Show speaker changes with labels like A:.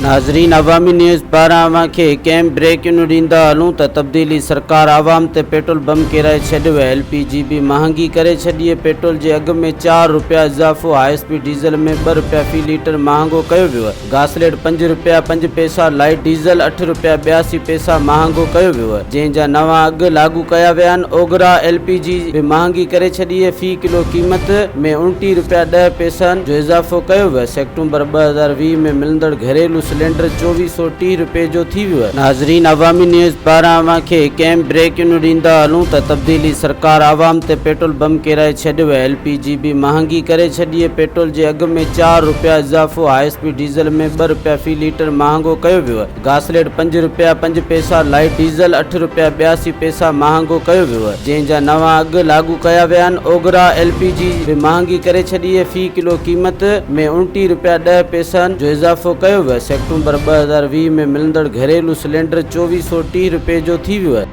A: ناظرين عوامي نيوز پاران اوهان کي هڪ اهم بريڪنگ ڏيندا هلون ته تبديلي سرڪار عوام تي پيٽرول بم ڪيرائي ڇڏيو ايل پي جي به مهانگي ڪري ڇڏي پيٽرول جي اگهه ۾ چار رپيا اضافو هاء اسپيڊ ڊيزل ۾ ٻه رپيا في ليٽر مهانگو ڪيو ويو گاسليٽ پنج رپيا پنج پئسا، لائيٽ ڊيزل اٺ رپيا 82 پئسا مهانگو ڪيو ويو آهي، جنهن جا نوان اگهه لاڳو ڪيا ويا آهن، اوگرا ايل پي جي به مهانگي ڪري ڇڏي آهي، في ڪلو قيمت ۾ 29 رپيا 10 پئسن جو اضافو ڪيو ويو آهي، سيپٽمبر 2020 ۾ ملندڙ گهريلو سلينڊر 2430 رپئي جو ٿي ويو آهي. ناظرين عوامي نيوز پاران اوهان کي هڪ اهم بريڪنگ ڏيندا هلون ته تبديلي سرڪار عوام تي پيٽرول بم ڪيرائي ڇڏيو آهي، ايل پي جي به مهانگي ڪري ڇڏي آهي، پيٽرول جي اگهه ۾ چار رپيا اضافو، هاء اسپيڊ ڊيزل ۾ ٻه رپيا في ليٽر مهانگو ڪيو ويو آهي، گاسليٽ پنج رپيا پنج پئسا، لائيٽ ڊيزل اٺ رپيا 82 پئسا مهانگو ڪيو ويو آهي، جنهن جا نوان اگهه لاڳو ڪيا ويا آهن، اوگرا ايل پي جي به مهانگي ڪري ڇڏي آهي، في ڪلو قيمت ۾ 29 رپيا 10 پئسن جو اضافو ڪيو ويو آهي، سيپٽمبر 2020 ۾ ملندڙ گهريلو سلينڊر 2430 رپئي جو ٿي ويو آهي.